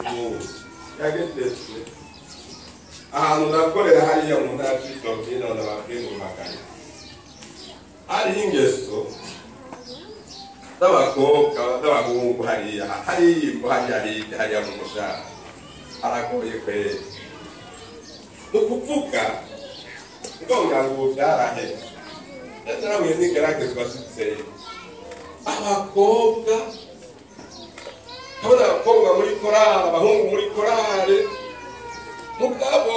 ubu yageze ahantu nakorera hariya mu ntara y'Ibitoki none babwirumagana hariho ingeso z'abakobwa z'abahungu hariya hariya hirya hariya mu mushahara haragoye kweri. Ni ukuvuga ndonga ngo ubu byaraheze ndetse nahuye n'igeragezwa ziteye abakobwa kabona abakobwa muri korali abahungu muri korali mugabo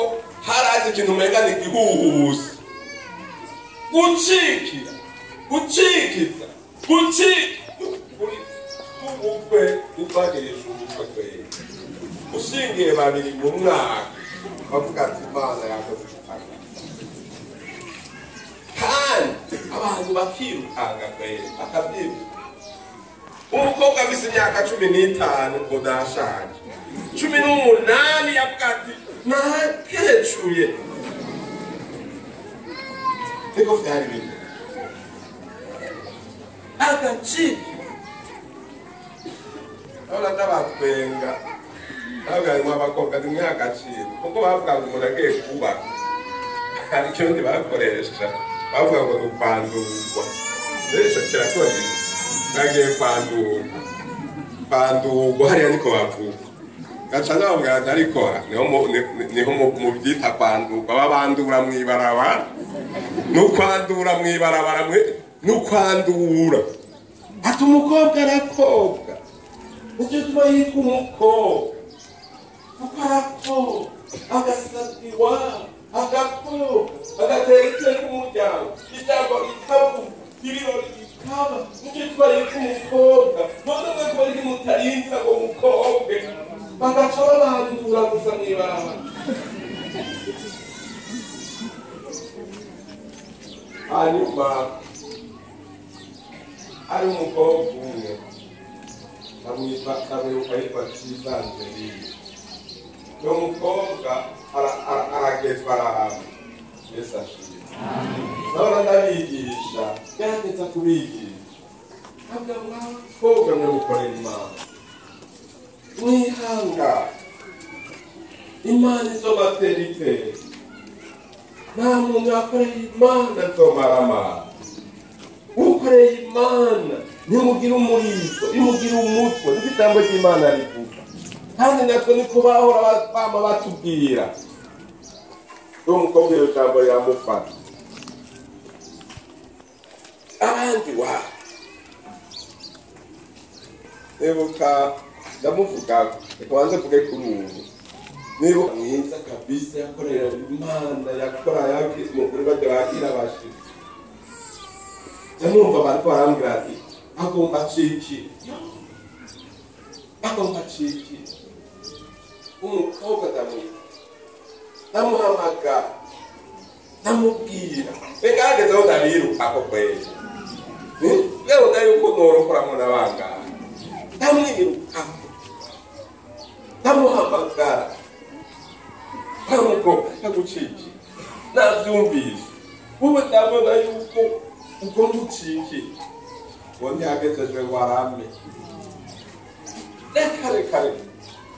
haraje ikintu umenga ni igihuhusi gucikira gucikiza gucika ubukwe ntitwagirisha ubukwe kweri ushingiye babiri mu mwaka bavuga ati Imana yakoze igitangaza kandi abantu bakirukanga kweri bakabyibuka. Umukobwa afise imyaka 15 ngo ndashaje 18 yavuga ati nakecuye niko vyari bimeze agacika ahora ndabatwenga bavuga ngo abakobwa nimwe agaciro kuko bavuga ngo umuntu agiye kubaka hari ikindi bakoresha bavuga ngo ni ukwandurwa rero ico kirakora nagiye kwandurwa hariya niko bavuga gaca nabavuga ati ariko niho mubyita kwandurwa babandura mw'ibarabara n'ukwandura mw'ibarabara n'ukwandura ati umukobwa arakobwa nicyo gituma yitwa umukobwa kuko arakobwa agasabwa iwabo agakobwa agatera iteka umuryango ijambo rikavuga ibirori bikaba nicyo gituma yitwa umukobwa none mwe kubera iki mutarindira ngo mukobwe bagaca babandura gusa mw'ibarabara. Hanyuma ari umukobwa umwe ndamwibuka yitwa Ciza Angeline. Uwo mukobwa aragezwa ararama Yesu ashimwe. Nahora ndabigisha gerageza kubigisha ntabwo mwakobwa mwe mukorera Imana mwihanga Imana izobatera iteka nta muntu yakoreye Imana azomaramara. Ukoreye Imana ntimugire umurizo imugire umutwe niko ijambo ry'Imana rivuga kandi natwe niko bahora bama batubwira. Uwo mukobwa iyo jambo riramufata abandi wa nibuka ndamuvuga reka banze mvuge kuri ubu nibuka mwiza kabisa yakorera Imana yakora mukuri bajya bakira abashitsi ndamwumva bariko barambwira ati agomba acikire agomba acikire umukobwa ndamwita ndamuhamagara ndamubwira reka hageze aho ndabirukako kweri ndabona yuko norokoramo n'abangaha ndamwirukako ndamuhamagara nkamukobwa ndagucikira navyumvise ubu ndabona yuko ugomba ucikire ngo ntihagezejwe ngo arame reka reka reka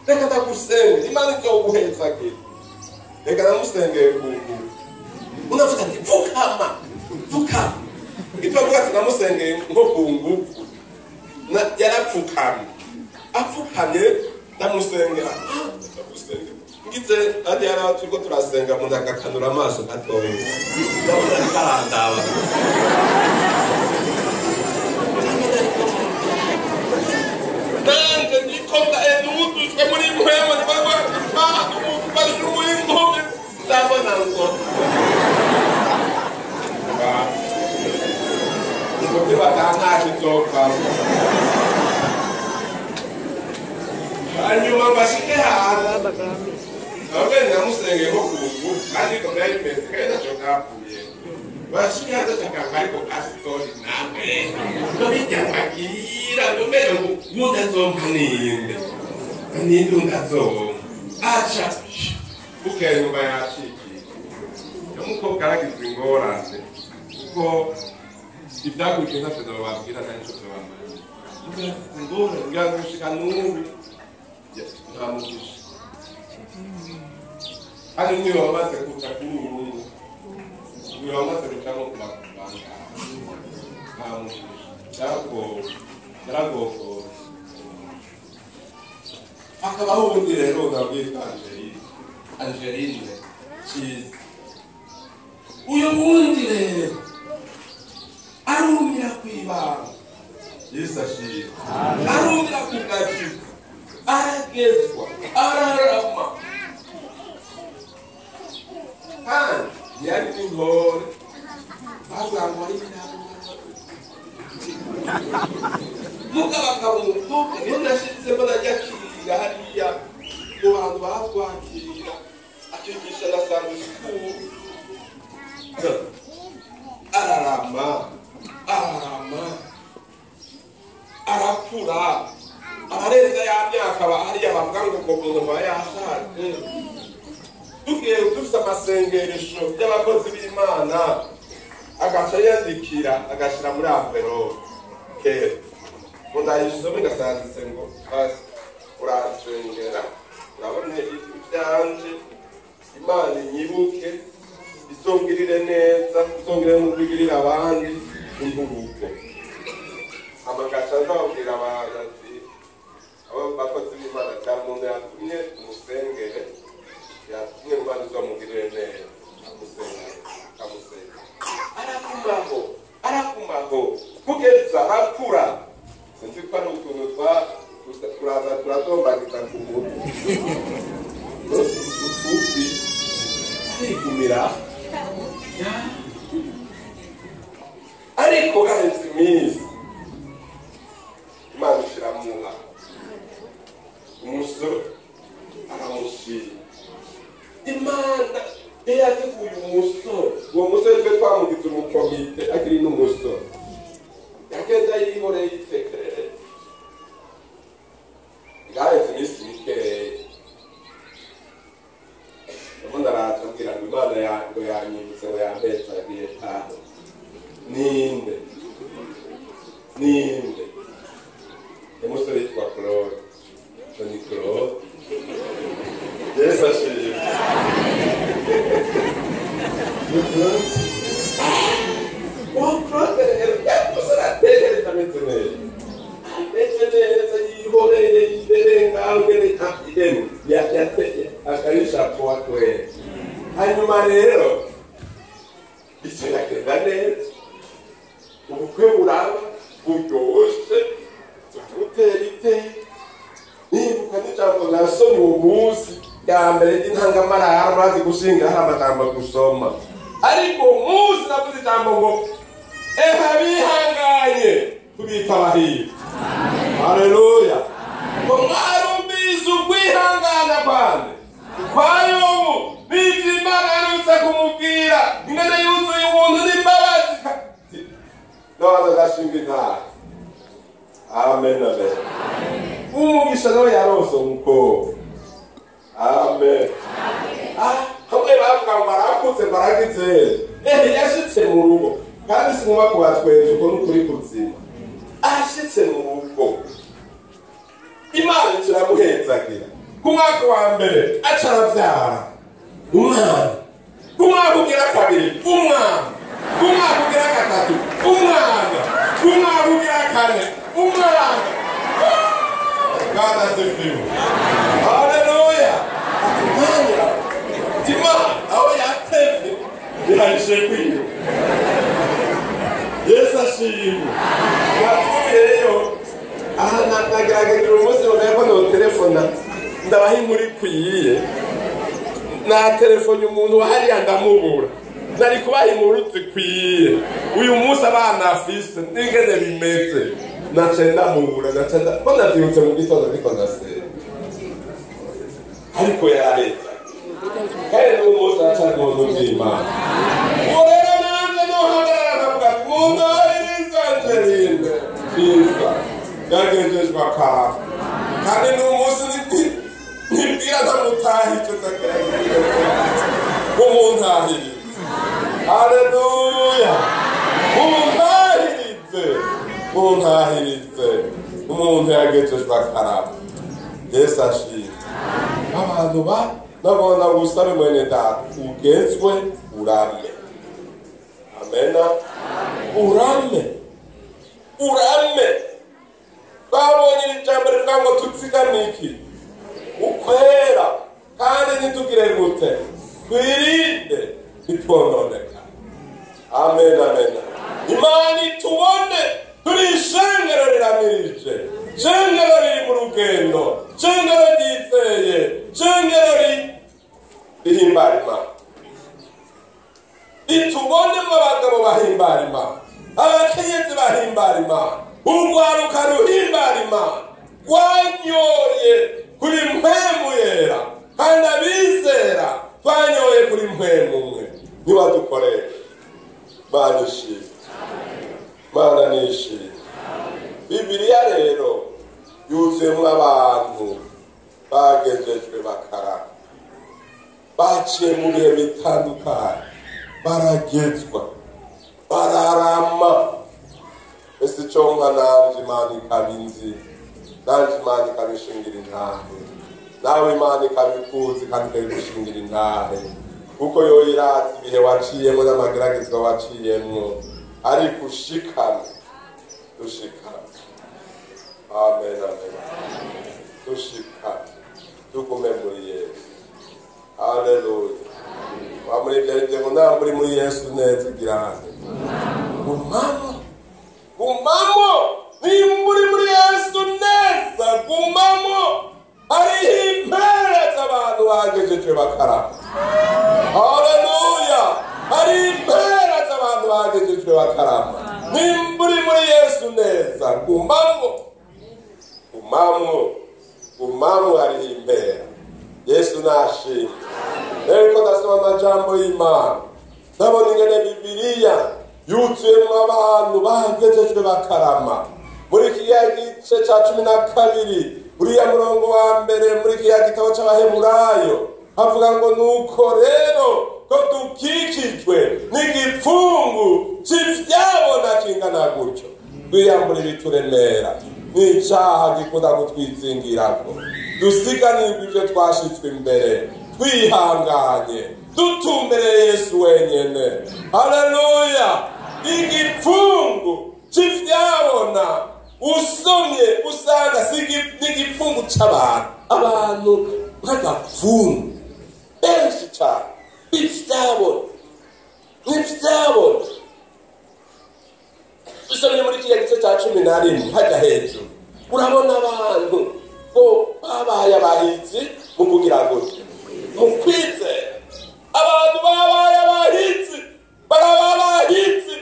reka ndagusengera Imana izoguhezagira reka ndamusengeye ku ngufu unavuga ati pfukama pfukama icyo avuga ati ndamusengeye nko ku ngufu yarapfukamye apfukamye ndamusengera ndamusengera ngize ati yari turiko turasenga umuntu agakanura amaso gatoya ndabona ariko arandaba nanje ndiko nduduzwe muri mpwemu ndibafashe inkumi ndabona ngo ngo ntibatantaje nzovamo hanyuma mbashike hanze nabwo namusengeye nko ku ngufu kandi ko byari bimeze kandi ntacyo bwapfuye bashike hanze ashaka ariko pasitori nawe ngo bijya mbabwira ngo mbere ngo ubundi azompa ninde ninde undi azompa aca bukeye nyuma yacikiye umukobwa aragize ingorane kuko ibyakurikiye ntacyo bababwira nta nicyo babamariye ingorane ngira ngo gushika n'ubu Nta mugisha kandi niyo wamaze kuca kuri uru niyo wamaze guca nko kubanga nta mugisha yaragogora hakabaho ubundi rero nabwitwa Angeline Cyiza uyu wundi rero arumira kwibanga Yesu ashimwe arumira kugajika aragezwa ararama kandi yari n'intore bavuga ngo ari mugabo akabumutuka niyo nashyizemo najya akirira hariya mu bantu batwakira akigisha na Sunday school ararama ararama arakura ararenza ya myaka hariya bavuga ngo ngo ngo yashaje tugiye dufite amasengesho y'abakozi b'Imana agaca yandikira agashyira muri envelope kera ngo ndayisome ngasanditse ngo basi uransengera urabona ibyanje Imana inyibuke izongirire neza izongirire nk'uko igirira abandi impuruko amagaca azababwira abantu ati abo bakozi b'Imana cyane umuntu yatumye umusengere yatumye Imana izamugirire neza amusengere akamusengera arakumaho arakumaho kugeza arakura sinzi ko ari utuntu turaza turadombagiza ku mutwe utufi kwigumira ariko haheze iminsi Imana ishiramuha umusore aramushira Imana iyo yateguye umusore uwo musore twe twamugize umukomite akiri n'umusore yagenda yihoreye yitekerereza ngaheze iminsi mikeya ubundi araza ambwira ngo Imana ngo yanyibutse ngo yambetse agiye taha ninde ninde umusore yitwa Claude ni Claude Yesu ashimwe uwo Claude rero umusore atekereza ameze neza ameze neza yihoreye yibereye ngaho ngene yateye akarisha kuwa kwera hanyuma rero icyo yagenda neza ubukwe buraba buryoshe turamutera iteka nibuka n'ijambo nasomye uwo munsi rya mbere ry'intangamarara urazi gushinga hari amagambo gusoma ariko uwo munsi navuze ijambo ngo eha bihanganye tubita abahirwe haleluya ngo mwarumvise ukwihangana kwanje kwa Yobu n'ivyo Imana yaherutse kumubwira ingene yuzuye ubuntu n'imbabazi nabanza ndashinga intara amen amen umugisha nawe yarose umukobwa amen hamwe bavuga ngo arakuze ngo aragize yashitse mu rugo kandi sinuma kubatwenza uko n'ukuri kuzima ashitse mu rugo Imana kiramuhezagira ku mwaka wa mbere aca arabyara umwana ku mwaka ugira kabiri umwana ku mwaka ugira gatatu umwana ku mwaka ugira kane umwana Bwana asifiwe haleluya Imana Imana aho yatevye birahishe kwiyo Yesu ashimwe yapfuyeyo aha nagerageje umunsi runaka no telefona ndabaha inkuru ikwiye na telefone umuntu hariya ndamubura nari kubaha inkuru zikwiye uyu munsi abana afise n'ingene bimeze naca ndamubura naca ko ndavyibutse mu gitondo ndiko ndasenga ariko yarareta kandi n'uwo munsi aracari mu buntu bw'Imana uwo rero nanjye nohagarara nkavuga ati mundahirize Angeline Cyiza yagejejwe akarama kandi n'uwo munsi nibwira ntamutahije ndagerageza ngo muntahirize haleluya muntahirize muntahirize umuntu yagejejwe akarama Yesu ashimwe. Abantu ba nabona ubusabe mwene data ugezwe urame. Amena. Urame. Urame. Babonye ijambo rivuga ngo tuzigame iki? Ukwera. Kandi ntitugire gute? Twirinde ntitwononeka. Amen, amen. Imana itubone turi ishengero riramirije, shengero riri mu rugendo, shengero ryizeye, shengero rihimbara Imana. Itubonemo abagabo bahimbara Imana, abakenyezi bahimbara Imana, urwaruka ruhimbara Imana, rwanyoye kuri mpwemu yera, kandi abizera twanyoye kuri mpwemu umwe. Nibadukoresha. Mana ishimwe. Mana nishimwe. Bibiliya rero yuzuyemo abantu bagejejwe bakarama, baciye mu bihe bitandukanye, baragezwa, bararama. Ese ico nka nanje Imana ikaba inzi, nanje Imana ikabishingira intahe, nawe Imana ikabikuzi kandi ikabigushingira intahe, kuko yo irazi ibihe waciyemwo n'amageragezwa waciyemwo, ariko ushikame, dushikame. Amen, amen. Dushikame, tugume muri Yesu. Haleluya. Wamurivye arivye ngo namba uri muri Yesu neza gira hane. Gumamo. Gumamo. Nimba uri muri Yesu neza gumamo. Hariho impera z'abantu bagejejwe bakarama. Haleluya. Hari impera z'abantu bagejejwe bakarama. Nimba uri muri Yesu neza gumamo. Gumamo. Gumamo, hariho impera. Yesu nashimwe. Rero ndasoma amajambo y'Imana, ndabona ingene Bibiliya yuzuyemwo abantu bagejejwe bakarama. Muri kiriya gice ca 12, uriya murongo wa mbere muri kiriya gitabo c'Abaheburayo, havuga ngo nuko rero ko dukikijwe n'igipfungu c'ivyabona kingana gutyo, twiyambura ibituremera n'icaha gikunda kutwizingirako, dusiganirwe ivyo twashitswe imbere, twihanganye, dutumbereye Yesu wenyene. Haleluya. Igipfungu c'ivyabona usomye usanga si n'igipfungu c'abantu, abantu nk'agapfungu benshi cane ivyabona, n'ivyabona. Usomye muri kiriya gice ca 11 hajya hejuru, urabona abantu ko babaye abahizi mu kugira gutya, mu kwizera. Abantu babaye abahizi, baraba abahizi.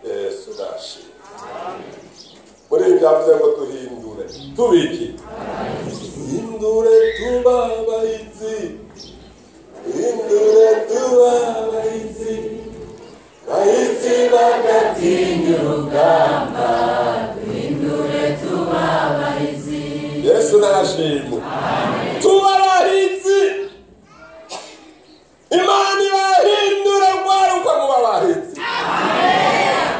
Yesu nashimwe. Muri ibi byavuze ngo duhindure, tubiki? Duhindure tuba abahizi, duhindure tuba abahizi, abahizi bagatinya urugamba, duhindure tuba abahizi. Yesu nashimwe. Tuba abahizi. Imana ibahindure rwaruka muba abahizi.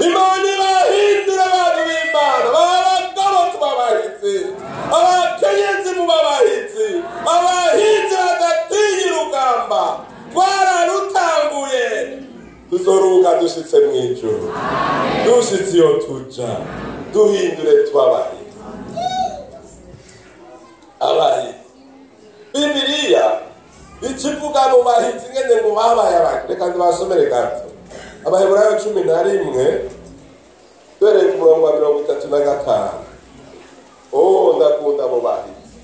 Imana ibahindure abantu b'Imana, abagabo tuba abahizi, abakenyezi muba abahizi, abahizi badatinya urugamba. Twararutanguye, tuzoruhuka dushitse mw'ijuru, dushitse iyo tuja. Duhindure tuba abahizi. Abahizi. Bibiliya ikivuga mu bahizi ngene ngo babaye abahizi. Reka ndibasomere gato. Abaheburayo 11 duhereye ku murongo wa 35. Oh, ndakunda abo bahizi.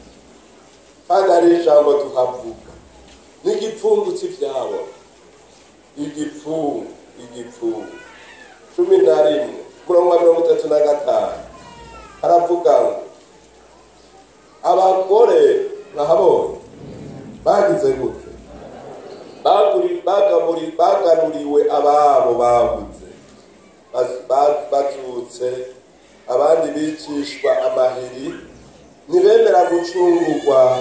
Kandi hari ijambo tuhavuga, n'igipfungu c'ivyabo, igipfungu, igipfungu. 11 umurongo wa 35 haravuga ngo abagore bahabonye bagize gute? Bagaruriwe ababo babuze, bazutse, abandi bicishwa amahiri, ntibemera gucungurwa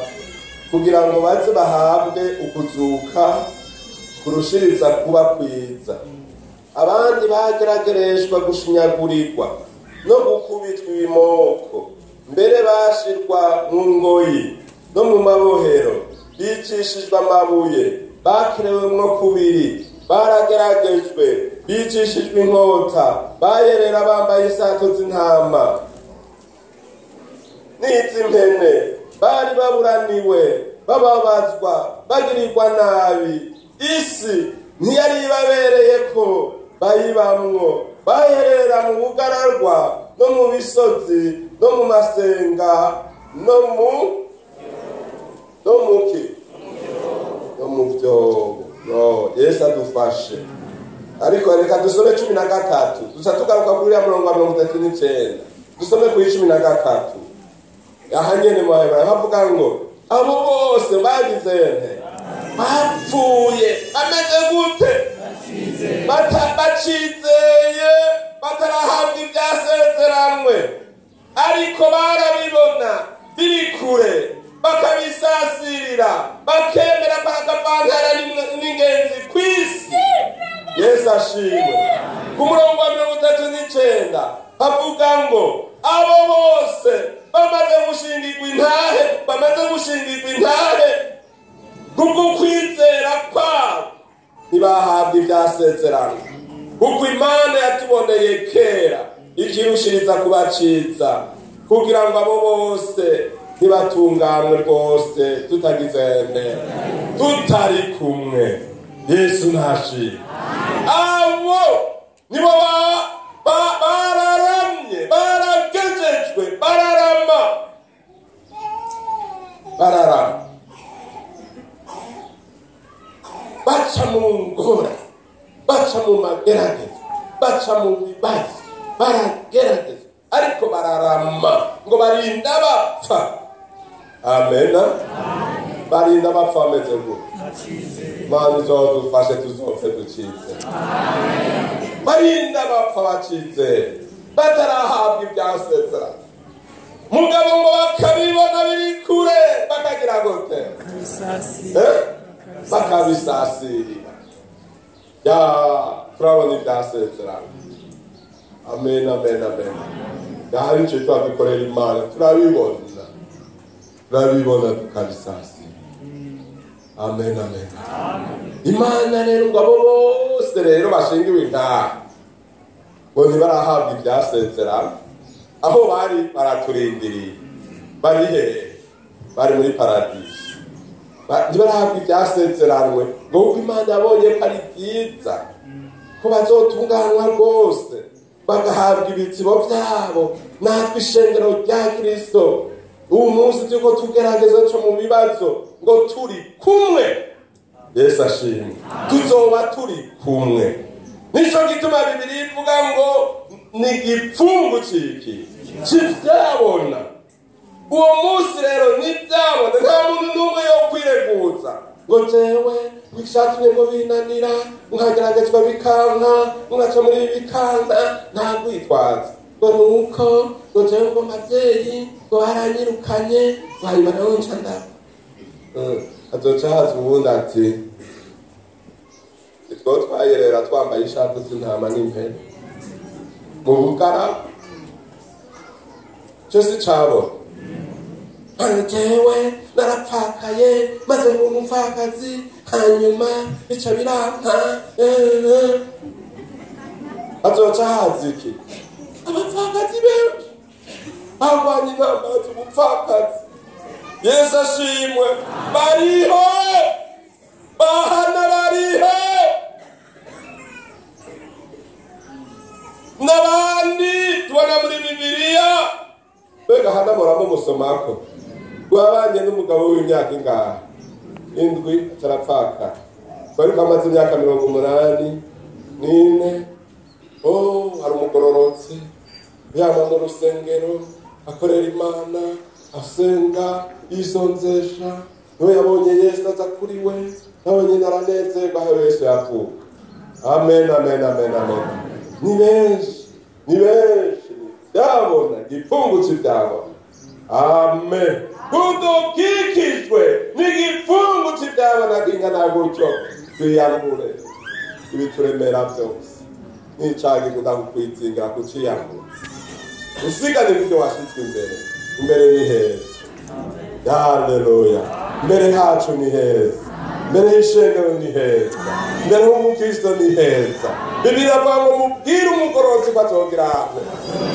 kugira ngo baze bahabwe ukuzuka kurushiriza kuba kwiza. Abandi bageragereshwa gushinyagurirwa no gukubitwa ibimoko Mbere bashirwa mu ngoyi no mu mabohero, bicishijwe amabuye, bakerewemwo kubiri, barageragejwe, bicishijwe inkota, bayerera bambaye isato z'intama n'iz'impene, bari baburaniwe, bababazwa, bagirirwa nabi. Isi ntiyari ibabereye ko bayibamwo, baherera mu bugararwa no mu bisozi no mu masenga no mu no mu byobo. Yesu adufashe. Ariko reka dusome 13, duca tugaruka kuri ya murongo wa 39. Dusome kuri 13. Aha nyene mu Baheburayo havuga ngo abo bose bagize nte? Bapfuye bameze gute? Bacizeye, batarahabwa ibyasezeranwe, ariko barabibona biri kure, bakabisasirira, bakemera ko akavantara n'ingenzi ku isi. Yesu ashimwe. Ku murongo wa 39 havuga ngo abo bose bamaze gushingirwa intahe, kubwo kwizera kwabo ntibahabwa ibyasezerano, kuko Imana yatuboneye kera ikirushiriza kubaciza, kugira ngo abo bose ntibatunganwe rwose tutagize tutari kumwe. Yesu ntashimwe. Abo nibo bararamye, baragejejwe, bararama. Baca mu ngora, baca mu magerageza, baca mu bibazo, baragerageza, ariko bararama ngo barinda bapfa. Amena. Barinda bapfa bameze gute? Mana izodufashe tuzopfe ducize. Barinda bapfa bacize, batarahabwa ibyasezerano, mugabo ngo bakabibona biri kure, bakagira gute? Bakabisasirira. Ya turabona ibyasezerano. Amen, amen, amen. Hari icyo twadukorera Imana, turabibona tukabisasira. Amen, amen. Imana rero ngo abo bose rero bashingiwe intahe ngo ntibarahabwa ibyasezerano, aho bari baraturindiriye, bari hehe? Bari muri paradisi. Ntibarahabwa ibyasezeranwe, ngo kuko Imana yabonye ko ari byiza ko bazotunganwa rwose, bagahabwa ibitsibo byabo. Natwe ishengero rya Kristo ubu munsi turiko tugerageza co mu bibazo ngo turi kumwe. Yesu ashimwe. Tuzoba turi kumwe. Nico gituma Bibiliya ivuga ngo ni igipfungu ciki kivyabona. Uwo munsi rero ntibyabona, nta muntu n'umwe yo kwireguza ngo jewe bishatumye ngo binanira, nkageragezwa bikanka, nkaca muri bikanka, nta kwitwaza ngo nuko ngo jewe ngo mavyeyi ngo baranyirukanye, ngo hanyuma nawe nca ndapfa. Azoca haza uwundi ati nitwo twayerera twambaye ishapu z'intama n'impene mu bugara, cyo si cabona. Jewe narapfakaye maze ngo umupfakazi, hanyuma bica biranka. Azoca haza iki? Abapfakazi benshi barwanya intambara z'ubupfakazi. Yesu ashimwe. Bariho bahana, bariho n'abandi tubona muri Bibiliya. Mbega hana muramo musomako wabanye n'umugabo w'imyaka ingahe? 7, atarapfaka. Ariko amaze imyaka 84. Oh, hari umugororotsi yama mu rusengero, akorera Imana, asenga, yisonzesha. Niwe yabonye Yesu aza kuri we, nawe nyine aranezerwa aho Yesu yavuka. Amen, amen, amen, amen. Ni benshi, ni benshi byabona igipfungu cy'ibyabona. Amen. Kudukikijwe n'igipfungu cy'ibyabona kingana gutyo, twiyambure ibituremera byose. N'icyaha gikunda kukwizingira kuciyambura, usiganire ibyo washyizwe imbere. Imbere ni heza. Haleluya. Imbere hacu ni heza. Mbere y'ishengero ni heza. Mbere y'umukristo ni heza. Bibiliya ivuga ngo mubwire umugororotsi ko azogira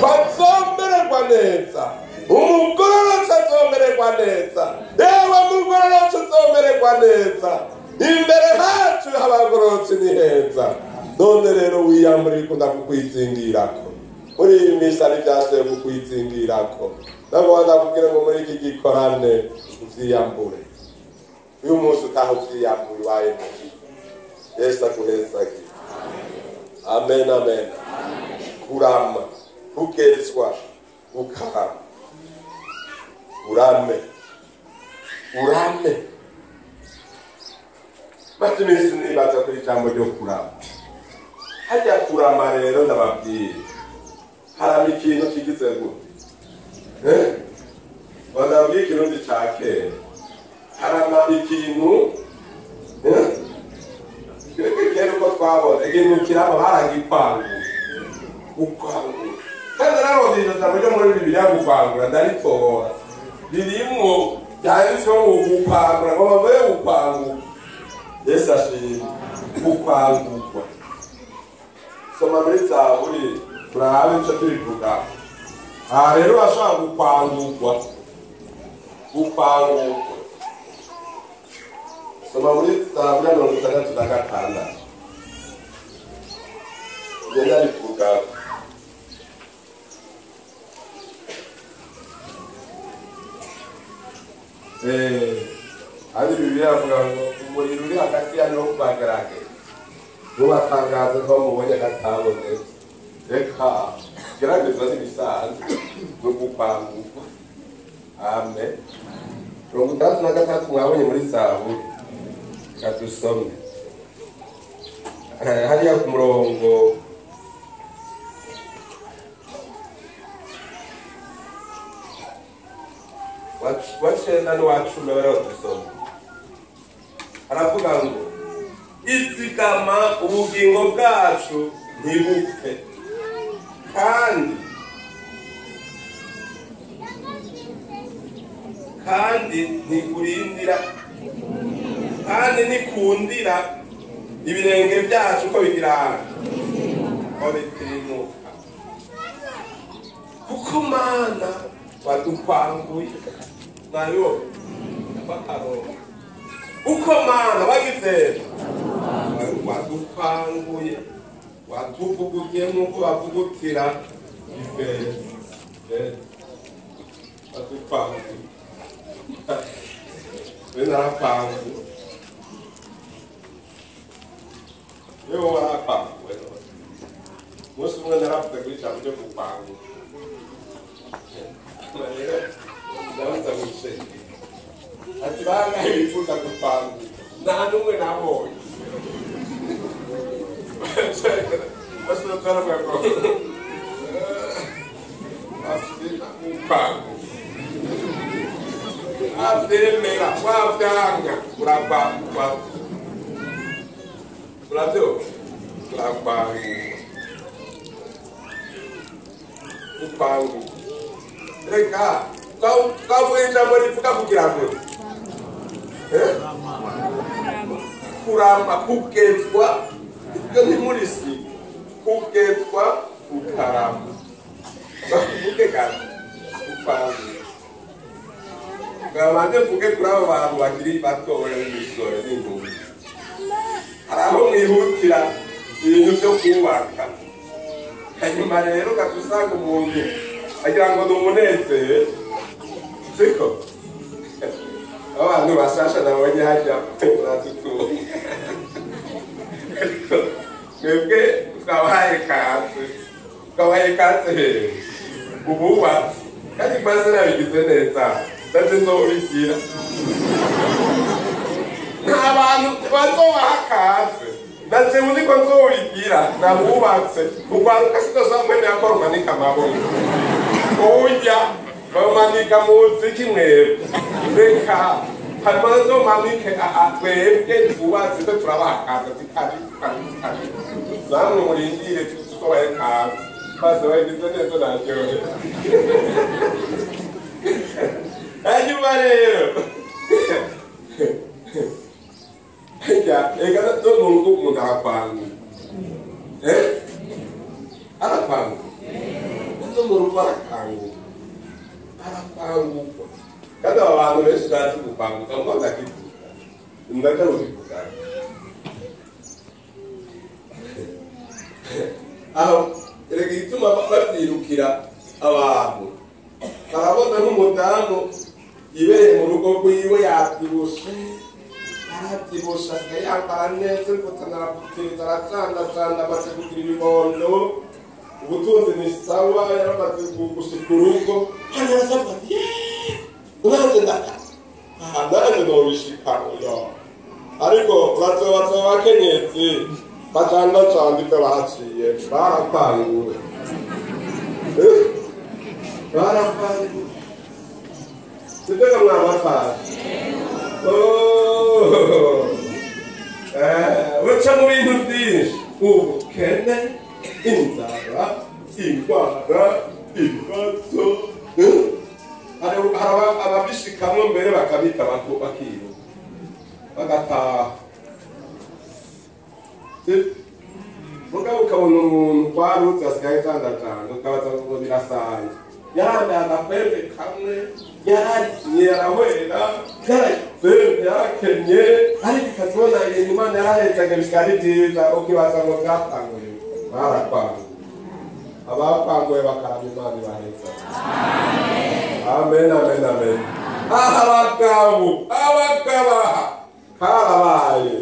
ko azomererwa neza. Umugororotsi azomererwa neza. Yewe mugororotsi uzomererwa neza. Imbere hacu abagororotsi ni heza. None rero wiyambure ikunda kukwizingirako. Muri iyi minsi ari byasuye kukwizingirako. Ntabwo ndakubwira ngo muri iki gikorane uvyiyambure. Uyu munsi utaha uvyiyambure iwawe muhira. Yesu aguhezagire. Amen, amen. Kurama, kugezwa, ukarama. Urame. Urame. Maze iminsi nibaza kuri ijambo ryo kurama. Hajya kurama rero ndababwira. Harama ikintu kigize gute? Bandabwira ikirundi ca kera. Harama ikintu kera uko twabona ikintu kirama baragikwangura. Gukwangura. Kandi narabonye iryo jambo ryo muri Bibiliya gukwangura ndaritora. Ririmwo ryanditseho ngo gukwangura ngo bavuye gukwangura. Yesu ashimwe. Gukwangurwa. Soma muri Zaburi turabe ico tubivuga. Aha rero urashobora gukwangurwa. Gukwangurwa. Soma muri Zaburi 66. Ngenda rivuga. Ari Bibiliya avuga ngo umuriro uri hagati yanyu wo kubagerageza. Ntubatangaze ko mubonye katabonetse. Reka gerageza n'ibisanzwe no gukwangurwa. Amen. 63 mwabonye muri Zaburi. Reka dusome. Hariya ku murongo wa 9 n'uwa 10 baradusoma. Aravuga ngo izigama ubugingo bwacu ntibupfe kandi ntikurindira kandi nikundira ibirenge byacu ko bigira ko bitirimuka. Kuko Mana wadukwanguye nayo bakaro. Uko Mana wagize wadukwanguye watuvuguye nk'uko bavugutira ifeza. Wadukwanguye. We narapanguye. Wewe warapanguye. Umunsi umwe naravuze kuri ijambo ryo gupangura. Rero ndabaza mw'ishengero ati bangahe bifuza gupangura? Nta n'umwe nabonye. Bose baravuga ngo asubira gupangura. Avyemera wavyanga urapangurwa. Uravyumva? Urapangurwa. Gupangurwa. Reka twavuga ijambo rivuga kugira ngo kurama kugezwa ibyo ntimurisi kugezwa ukarama. Bakuvuge kandi gupangura. Ngabanze mvuge kuri abo bantu bakiri batoya b'imisoro n'inkumi. Hari aho mwihutira ibintu byo kubaka. Hanyuma rero ugaca umuntu agira ngo ni umunezero. Siko? Abantu bashasha nabonye hajya muratutunga. Ariko mwebwe twabahaye kaze. Twabahaye kaze hehe? Ububatsi. Kandi maze nabigize neza. Ndaje nzobigira. Nta bantu bazobaha kaze. Ndaje uzi ko nzobigira. Nabubatse. Ugwaruka sinozamwene yakora umanika amaboko. Oya bamanika muziki mwebwe. Reka hanyuma nzomanike twebwe twubatse twe turabaha kaze tikari tikari tikari. Namwe murindire tuzobahe kaze. Maze bagize neza naryohe. Hanyuma rero ega no mu rugo umuntu arakwanga arakwanga no mu rugo arakanguka arakangukwa kandi aba bantu benshi bazi gukanguka ngo ndakivuga ndakarubivuga aho erega igituma babyirukira abantu barabona nk'umudamu ibereye mu rugo rwiwe yabyibushe yarabyibushe asigaye yambara neza ariko araputiriza aracandacanda amaze kugira ibibondo ubutunzi ni sawa yaramaze gushika urugo hano aravuga ati nanjye ndakaza nanjye nobishika oya ariko bazoba bakenyezi bacandacanda ibyo baciye barapanguwe barapanguwe sibyo mwabafashe baca mu bintu byinshi ubukene inzara indwara ibibazo hari ababishikamwo mbere bakabita bakiruka bagataha mugabo ukabona umuntu twarutse asigaye acandacanda ukabaza ngo birasanzwe yarambaye agakwembe kamwe yararimye yarahwera yarayifembe yarakenye ariko ukazibona ibintu Imana yarahezaga bisigaye ari byiza ukibaza ngo byatanguye barakwanguye abapanguye bakarama Imana ibaheza amen amen amen aha abagabo abagabo aha karabaye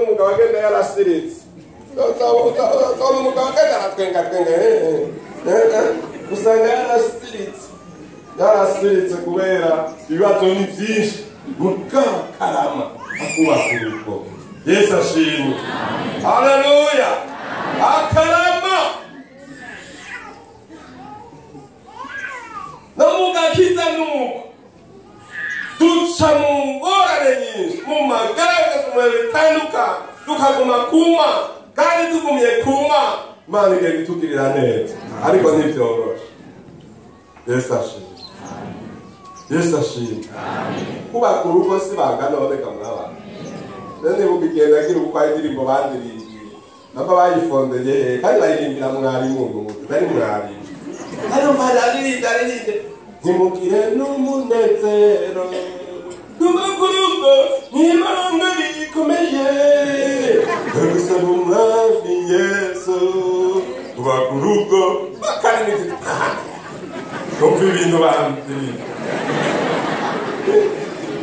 umugabo agenda yarasiritse umugabo agenda aratwenga twenga usanga yarasiritse kubera ibibazo ni byinshi mukakarama akubaka urugo Yesu ashimwe haleluya akarama no mugakiza nuko duca mu ngorane nyinshi mu magaragazo mu bitandukanye tukaguma kuma kandi tugumye kuma Imana igiye kutugirira neza ariko ntibyoroshe Yesu ashimwe Yesu ashimwe kubaka urugo si bangana boneka mw'abantu rero nibuka igihe nagira ubukwe indirimbo bandirimbiye namba bayifondeye kandi bayirimbira mwarimu nari mwarimu arumva aririnda aririnda ntimugire n'umunezero n'umukurugo n'ibanga rikomeye gusaba umwami Yesu kubaka urugo bakarindira numva ibintu bandirimba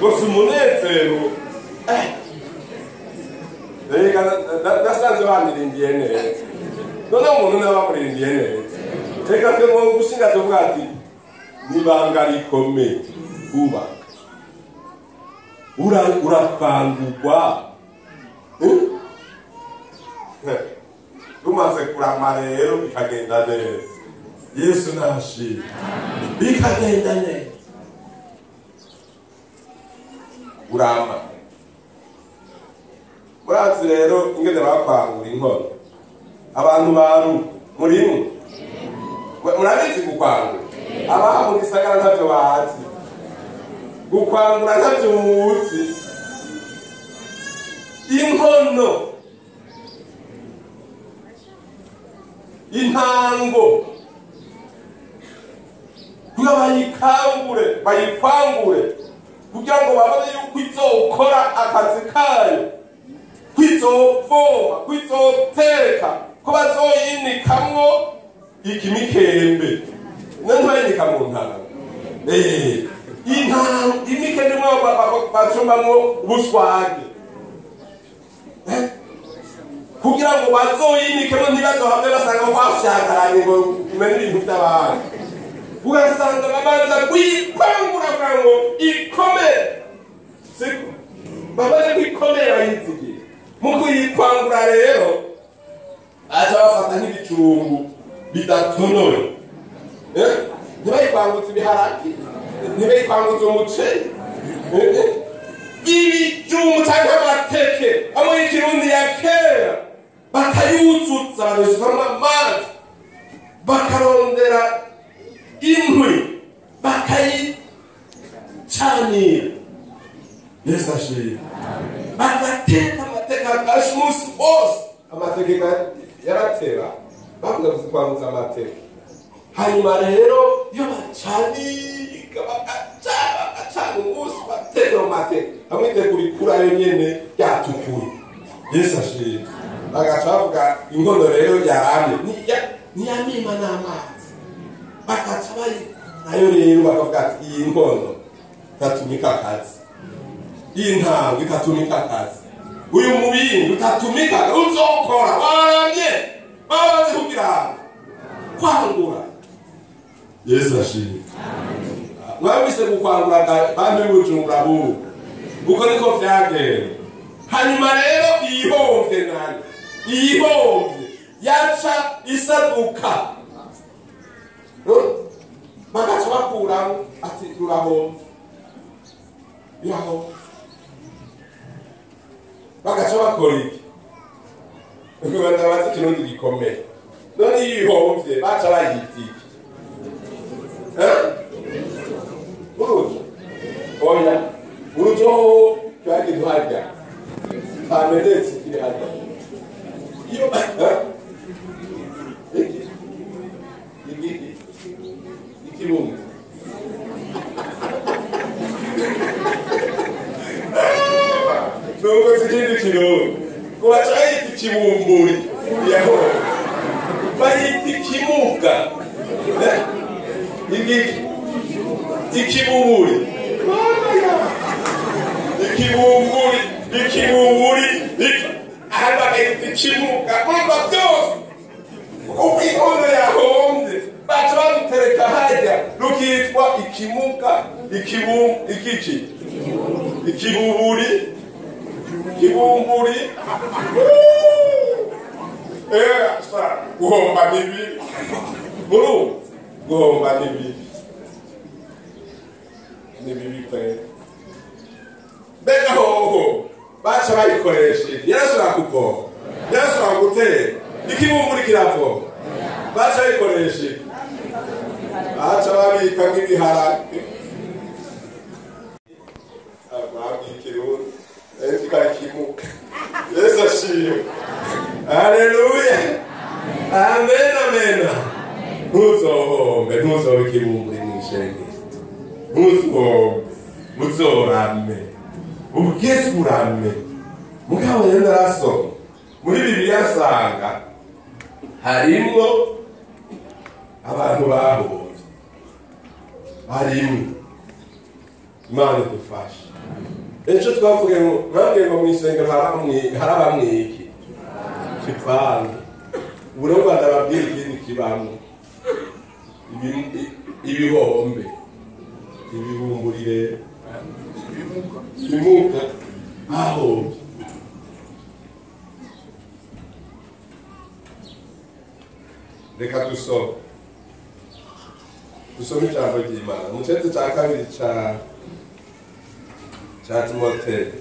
gusa umunezero reka nasanze bandirimbiye neza noneho umuntu nawe bamurimbiye neza reka twe mu gushinga tuvuga ati n'ibanga rikomeye kubaka urakangurwa rumaze kurama rero bikagenda neza Yesu nashimwe bikagenda neza urama murazi rero ingene bakwangura inkono abantu baru murimwe murabizi gukwangura abaha mu gisagara ntavyo bazi gukwangura ntavyo muzi inkono intango kugira bayikangure bayikwangure kugira ngo babone yuko izokora akazi kayo kwizovoma kwizoteka ko bazoyinikamwo ikimikembe none bayinika mu ntango intango imikembe mwo bacumbamwo ubuswage kugira ngo bazoyinikemo ntibazohamwe basanga bafyakaranye ngo umenye ibintu by'abantu ugasanga babanza kuyikwangura kugira ngo ikomere siko babanza kuyikomera bayizigira mu kuyikwangura rero aca bafata nk'ibijumbu bidatonoye ntibayikwangutse ibiharage ntibayikwangutse umuceri ibijumbu cyangwa amateke amwe y'ikirundi ya kera bakayuzuza babisukamo amazi bakarondera inkwi Bakayicanira. Yesu ashimwe. Bagateka amateke agasha umunsi wose, amateke yaratera, bavuga kwanguza amateke. Hanyuma rero iyo bacanika bagacana bagacana umunsi, bateka mu mateke hamwe iteka urikurayo nyene ryatukuye. Yesu ashimwe. Bagaca bavuga inkono rero yaramye ntiyamima n'amazi, bagaca bayikurayo rero bakavuga ati iyi nkono itatumika akazi, iyi ntango itatumika akazi, uyu mubindi utatumika uzokora waramye. Babaze kugira kwangura. Yesu ashimwe. Mwabise gukwangura bantu b'Ibujumbura bubu, uko niko vyagenda. Hanyuma rero iyihomvye nayo, iyihomvye yaca isaduka, bagaca bakuramo ati rurahomvye, irahomvye. Bagaca bakora iki? Ndabaza ikirundi gikomeye. None iyo ihomvye baca bayita iki? Urujo? Oya, urujo kiba harya ntamenetse kiri harya. Iyo iki igiti ikibumbu nubwo ikindi kirundi kubaca bayita ikibumburi, yaho bayita ikimuga, igiki ikibuburi, ikibumburi, ikibumburi, ahandi bakayita ikimuga. Urumva byose uko inkono yahombye baca barutereka harya rukitwa ikimuga, ikiki, ikibuburi, ikibumburi. Guhomba ni bibi, murumva guhomba ni bibi, ni bibi pe. Mbega hoho baca bayikoresha yarashobora kuvoma, yarashobora gutera, ikibumburi kiravoma, baca bayikoresha, baca babika nk'ibiharage. Ikirundi kimuka. Yesu ashimwe. Haleluya. Amen, amen. Ntuzohombe, ntuzobe ikibumburi mw'ishengero, ntuzohombe, muzorame, ubugeze urame. Mugabo rero narasoma muri Bibiliya nsanga harimwo abantu bahombye, harimwo. Imana idufashe. Ejo twavuge ngo mwabwiye ngo mw'isengero harabamwe iki kivange. Ubu rero Rwanda babwira ikindi kibamwo, ibihombe, ibibumburire, ibimuga bahombye. Reka dusome ijambo ry'Imana mu cete ca kabiri ca Timoteyo,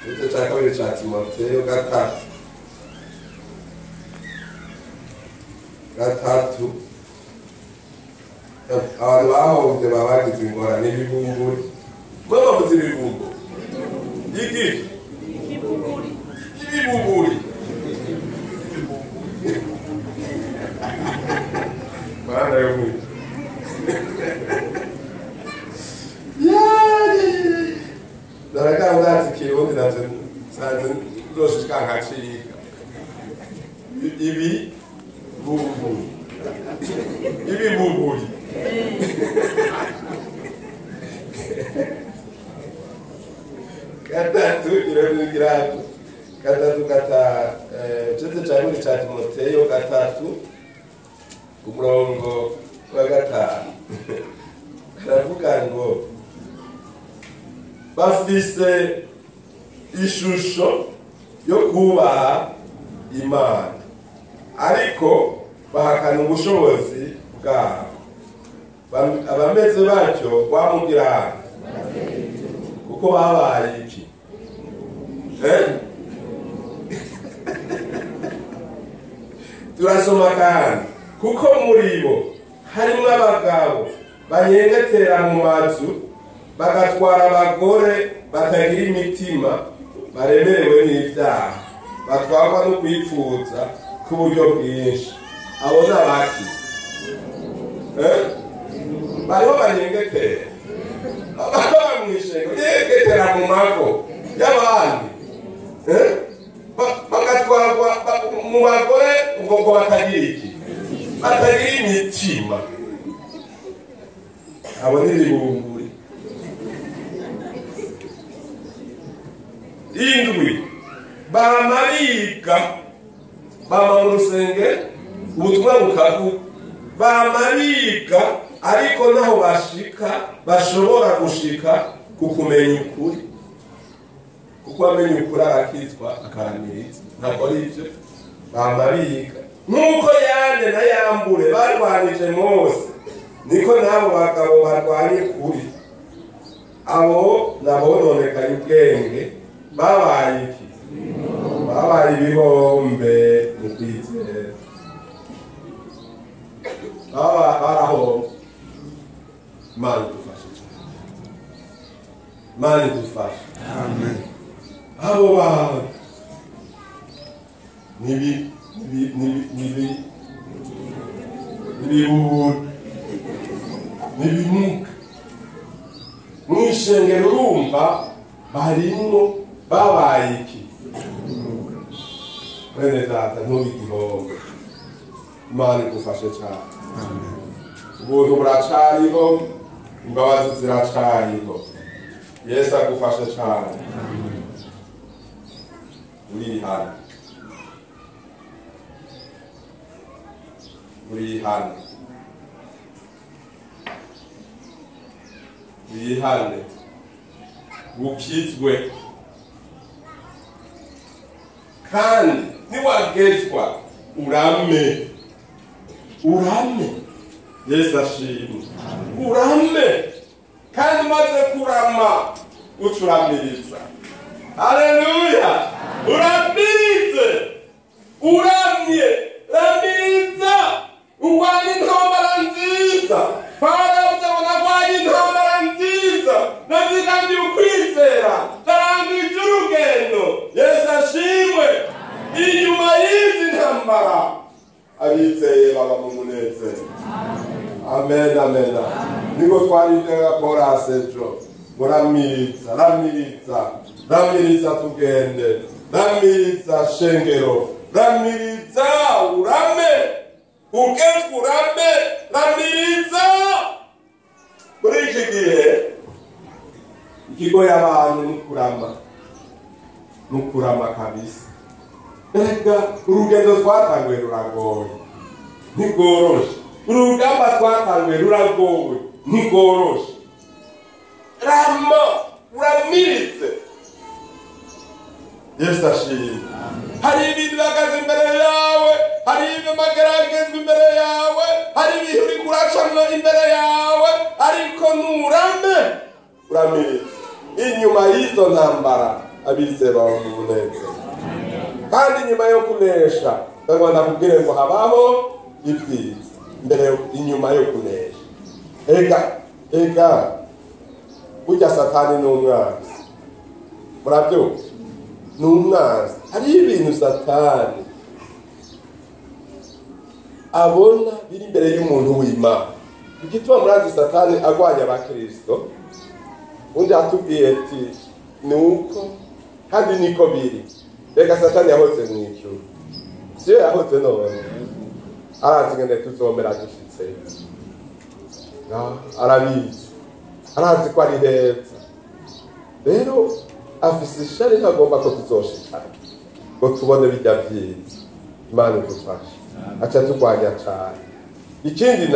igice cya kabiri ca Timoteyo 3. Abantu bahombye baba bagize ingorane n'ibibumburi. Mwe bavuze ibibumbu, iki ibibumburi. Mana yo mwiza. Ndaraga ndazi ikirundi navyo nsanze nzoshika nkacika. Ibi bumburi, ibi bumburi. Gatatu irabigiratu gatatu gata cete ca kabiri ca Timoteyo 3 umurongo wa 5 aravuga ngo bafise ishusho yo kubaha Imana, ariko bahakana ubushobozi bwabo. Abameze batyo wamubwira kuko babaye iki? Turasoma kandi kuko muri bo Harimo abagabo banyengetera mu mazu bagatwara abagore batagira imitima, baremerewe n'ibyaha, batwarwa no kwipfuza k'uburyo bwinshi. Abo ni abaki? Bariho banyengetera, ababa mw'ishengo nyengetera mu mago y'abandi, bagatwarwa mu bagore ngo batagira iki? Batagira imitima. Abo ni ibibumburi. 7 bama biga, bama mu rusenge ubutumwa bukavuga, bama biga ariko naho bashika bashobora gushika ku kumenya ukuri, kuko amenya ukuri arakizwa akaramiriza. Ntabwo ari ibyo, bama biga nk'uko Yane na Yambure barwanije Mose, niko n'abo bagabo barwanye ukuri. Abo nabononekaye ubwenge, babaye iki? Babaye ibihombe mu kwizera, barahombye. Imana idufashe, Imana idufashe. Abo bantu n'ibibura n'ibimuka mw'ishengero, urumva barimwo babaye iki? Mwene data, ntubigihombe. Imana igufashe cyane. Ubuntu buracariho, imbabazi ziracariho. Yesu agufashe cyane. Urihana, urihane, wihane, ukizwe. Kandi niwagezwa urame, urame. Yesu ashimwe. Urame, kandi umaze kurama ucuramiriza. Haleluya! Uramirize, uramye, ramiriza, urwanye intambara nziza. Pawulo ngo narwanye intambara nziza, nazigamye ukwizera, narangije urugendo. Yesu ashimwe. Inyuma y'izi ntambara abizeye baba mu munezero. Amen, amen. Niko twari korase ejo, muramiriza, ramiriza, ramiriza tugende, ramiriza shengero, ramiriza urame, ugezwe urame, ramiriza. Muri iki gihe ikigo y'abantu nukurama, nukurama kabisa. Erega urugendo twatanguye ruragoye, ntigoroshe. Urugamba twatanguye ruragoye, ntigoroshe. Rama, uramiritse. Yesu ashimwe. Hari ibintu bihagaze imbere yawe, hari amageragezwa imbere yawe, hari ibihe uriko uracamwo imbere yawe, ariko nurame, uramiritse. Inyuma y'izo ntambara abizera baba mu munezero. Kandi nyuma yo kunesha, ndagomba kubwire ngo habaho ibyiza mbere, inyuma yo kunesha. Ega, ega, burya Satani ni umwanzi. Murabyumva? Ni umwanzi. Hariho ibintu Satani abona biri imbere y'umuntu w'Imana. Igituma murazi Satani agwanya abakristo, undi atubwiye ati ni uko kandi niko biri. Reka Satani yahoze mu ijuru, siyo yahoze none. Arazi ngene tuzomera dushitse, arabizi, arazi ko ari heza. Rero afise ishari ntagomba ko tuzoshikana ngo tubone bijya byiza. Imana idufashe. Aca turwanya cane. Ikindi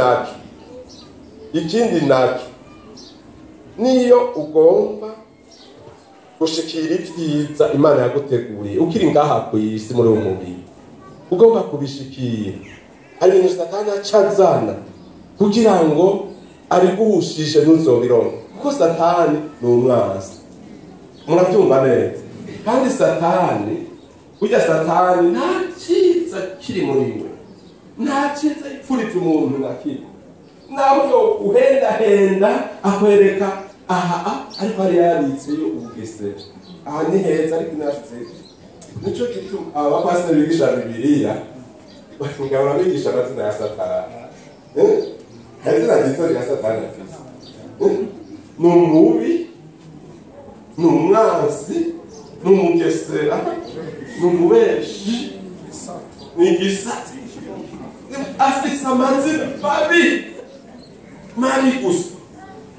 naco, niyo ugomba gushikira ibyiza Imana yaguteguriye ukiri ngaha ku isi muri uwo mubiri, ugomba kubishikira. Hari ibintu Satani aca azana kugira ngo abiguhushishe ntuzobironke, kuko Satani ni umwanzi. Murabyumva neza? Kandi Satani, burya Satani nta cyiza kiri muri we, nta cyiza yipfuriza umuntu na kimwe. Naho yo uhendahenda akwereka aha ariko hari yabitseyo ubugesera. Aha ni heza ariko nashize. Nico gituma aba pastor bigisha Bibiliya ngabona bigisha amazina ya Satani. Hari izina ryiza rya Satani afise. Ni umubi, ni umwansi, ni umugesera, ni umubeshi, ni igisati. Afise amazina mabi mabi gusa.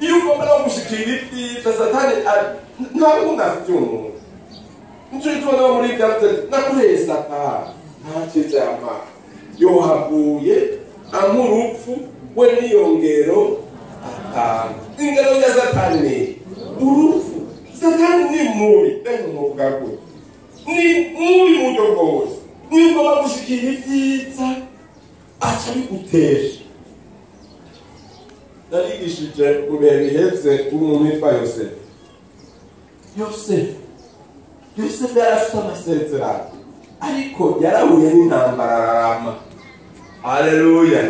Iyo ugomba no gushikira ibyiza Satani nta wundi afitiye umuntu. Nico gituma no muri byanditse nakureye Satani nta cyiza yampaye. Yohaguye amurupfu we niyongero atanga. Ingero ya Satani ni urupfu. Satani ni mubi, ndamuvuga gutya. Ni mubi mu buryo bwose. Niyo ugomba gushikira ibyiza aca bigutesha. Narigishije mu bihe biheze umuntu witwa Yosefu. Yosefu yari afite amasezerano, ariko yarahuye n'intambara ararama. Haleluya!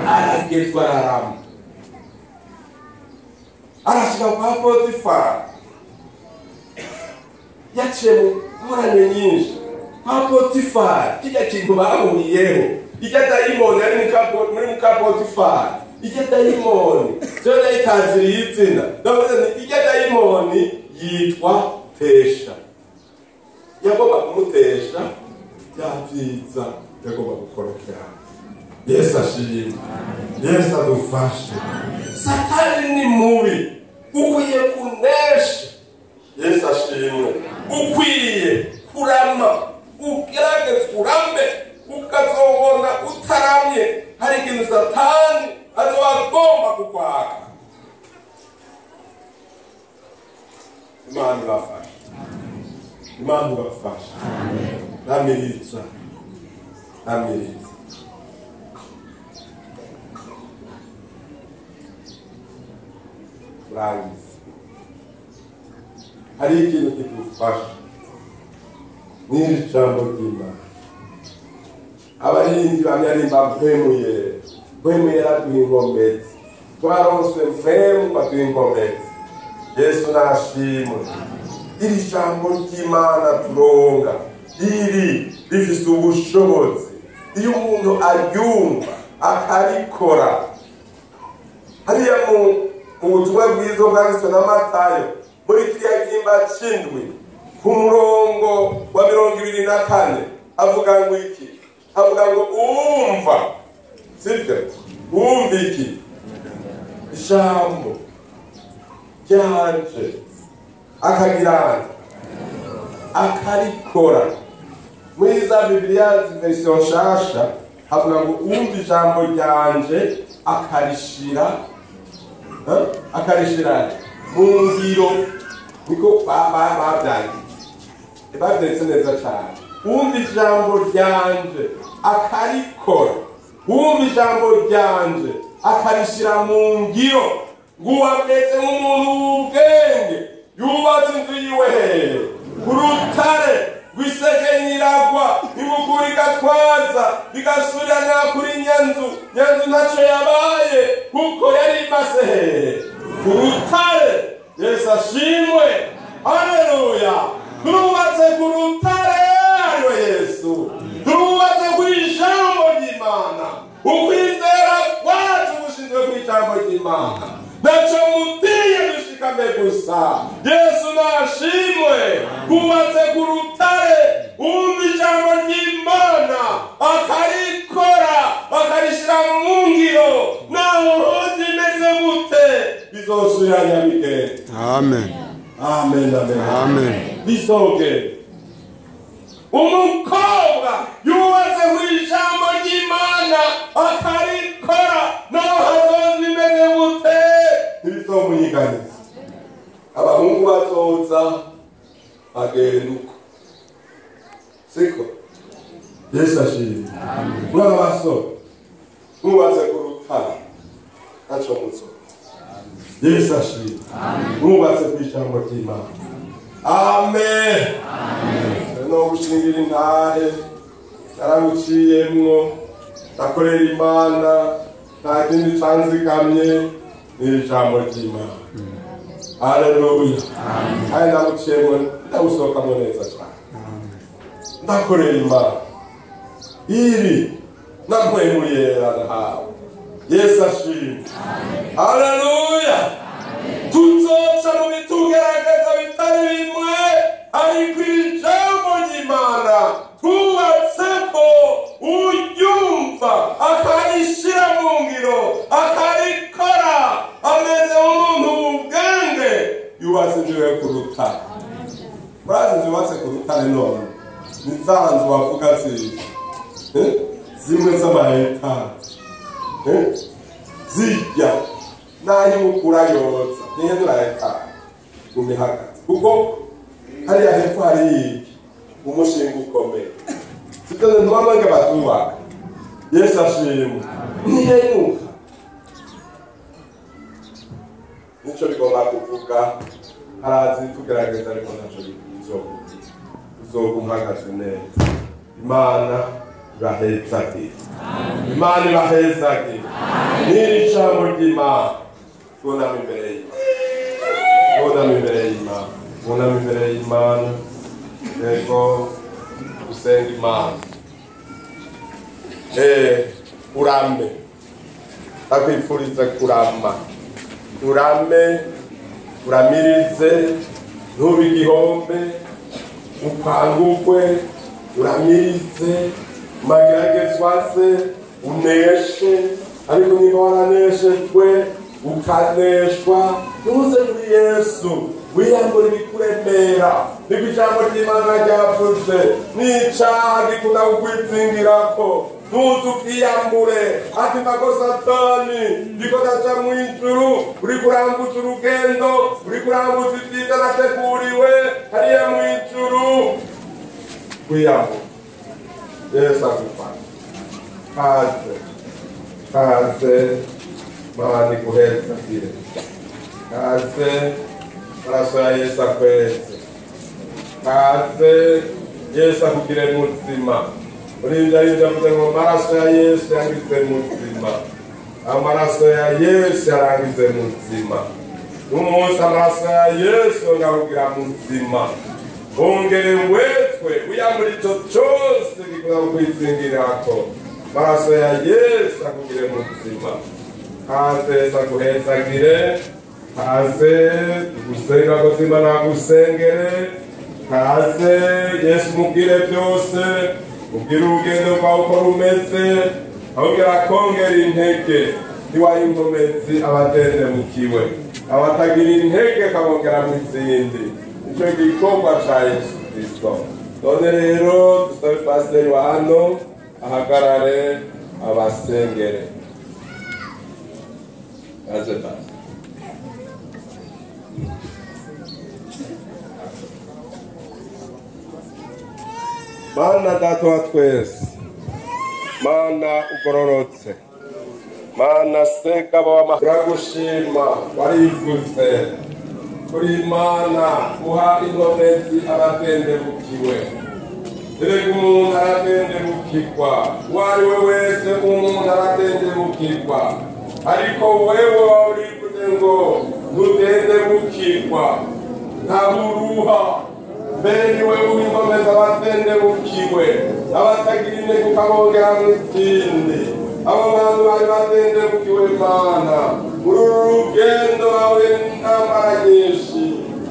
Aragezwa ararama. Arashika kwa Potifari. Yaciye mu ngorane nyinshi. Kwa Potifari, kirya kintu bahuriyeho, irya dayimoni yari muri muka Potifari, irya dayimoni, jewe nayitaziriye izina, ndavuze nti irya dayimoni yitwa Tesha. Yagomba kumutesha bya byiza yagomba gukorokera. Yesu ashimwe. Yesu adufashe. Satani ni mubi, ukwiye kunesha. Yesu ashimwe. Ukwiye kurama, ugerageze urambe, ukazobona utaramye hari ikintu Satani azoba agomba kukwaka. Imana ibafashe. Imana ibafashe. Namiriza. Namiriza. Rangiza. Hari ikintu kidufasha. N'iri jambo ry'Imana. Abarinzi bamyarimba mpwemuye. Mpwemuye yaraduha inkomezi. Twaronswe mpwemu baduha inkomezi. Yesu nashimwe. Iri jambo ry'Imana turonga iri rifise ubushobozi. Iyo umuntu aryumva akarikora. Hariya mu butumwa bwiza bwanditswe na Matayo muri kiriya gihimba c'indwi ku murongo wa 24 avuga ngo iki? Avuga ngo umva, sibyo? Umva iki? Ijambo ryanje akagira akarikora. Muri za Bibiliya version nshasha havuga ngo umva ijambo ryanje akarishira, akarishira mu ngiro. Niko babyanditse, babyanditse neza cyane. Umva ijambo ryanje akarikora, umva ijambo ryanje akarishira mu ngiro, ngo ameze nk'umuntu w'ubwenge yubatse inzu yiwe hehe ku rutare rw'isegenyi iragwa, inkukura igatwaza igasubirana kuri nyanzu. Nyanzu ntacyo yabaye kuko yari imaze hehe ku rutare. Yesu ashimwe. Haleluya. Turubatse ku rutare ariwe Yesu. Turubatse ku ijambo ry'Imana. Ukwizera kwacu gushinzwe ku ijambo ry'Imana. Ntacyo mutiye dushikame gusa. Yesu nashimwe. Kubatse ku rutare, umva ijambo ry'Imana akarikora, akarishira mu ngiro. Naho hoza imeze gute bizosubiranya bigenda. Amen. Amen, amen. Amen. Bizogenda. Umukobwa yubatse ku ijambo ry'Imana akarikora, naho hazoza imeze gute ntibizomunyiganiza. Abahungu bazoza bagenda uko, siko? Yesu ashimwe. Mwana basore mwubatse ku rutare ntacyo muzoba. Yesu ashimwe. Mwubatse ku ijambo ry'Imana. Amen. No gushingira intahe naraguciyemwo, ndakorera Imana, Nta kindi canzigamye ni ijambo ry'Imana. Haleluya. Kandi ndamuciyemo ndamusohokamo neza cyane. Ndakorera Imana iri nampwemuriye nahawe. Yesu ashimwe. Haleluya. Tuzoca mu bitugerageza bitari bimwe, ariko ijambo ry'Imana tubatseko uryumva akarishira mu ngiro akarikora ameze nk'umuntu w'ubwenge yubatse inzu ye ku rutare. Murazi inzu yubatse ku rutare none ni za nzu bavuga zimwe z'amahetaje zijya n'ay'ukura yotsa ntihindura etaje guma ihagaze kuko hariya hepfo hari iki umushinga ukomeye. Sibyo ntibamwe batubaka. Yesu ashimwe. Ntihenuka. Nico bigomba kuvuga harazi tugerageza ariko ntaco uzoguma uhagaze neza. Imana ibahezagire. Imana ibahezagire. N'iri jambo ry'Imana twuname imbere y'Imana. Twuname imbere y'Imana. Twuname imbere y'Imana. Yego gusenga Imana. Urame. Ndakwifuriza kurama. Urame, uramirize, ntube igihombe, ukangukwe, uramirize, mageragezwa se, uneshe, ariko niba waraneshejwe, ukaneshwa, ntuze kuri Yesu, wiyambure ibikuremera, niko ijambo ry'Imana ryavuze, n'icaha gikunda kukwizingirako, ntuze ukiyambure, ati mako Satani, ndiko ndaja mw'ijuru, uriko urambutsa urugendo, uriko urambutsa ivyiza nateguriwe, hariya mw'ijuru, wiyambure. Yesu agufashe. Kaze, kaze, Mana iguhezagire. Kaze, amaraso ya Yesu akweze. Kaze, Yesu akugire muzima. Urinda avuze ngo amaraso ya Yesu yangize muzima. Amaraso ya Yesu yarangize muzima. Umunsi amaraso ya Yesu ngakugira muzima. Ongere wetwe uyambure ico cose gikunda kukwizingirako. Amaraso ya Yesu akugire muzima. Kaze Yesu aguhezagire. Kaze gusenga kuzima nagusengere. Kaze Yesu mubwire byose. Ubwire urugendo rwawe uko rumeze. Ahubwo akongera intege. Ntiwaye inkomezi abadendemukiwe. Abatagira intege akabongera mu izindi. Nicyo gikorwa ca Yesu Kristo. None rero dusabe pasiteri wa hano ahagarare abasengere. Kaze pasiteri. Mana data wa twese, Mana ugororotse, Mana segaba w'amahoro, turagushima warivuze kuri Imana uha inkomezi abadendebukiwe. Erega umuntu aradendebukirwa, uwo ari we wese umuntu aradendebukirwa, ariko wewe warivuze ngo ntudendebukirwa, ntaburuha. Mbere niwe uw'inkomezi abadendebukiwe, abatagira intege ukabongera mu izindi. Abo bantu bari badendebukiwe Mana, uru rugendo bahuye n'intambara nyinshi,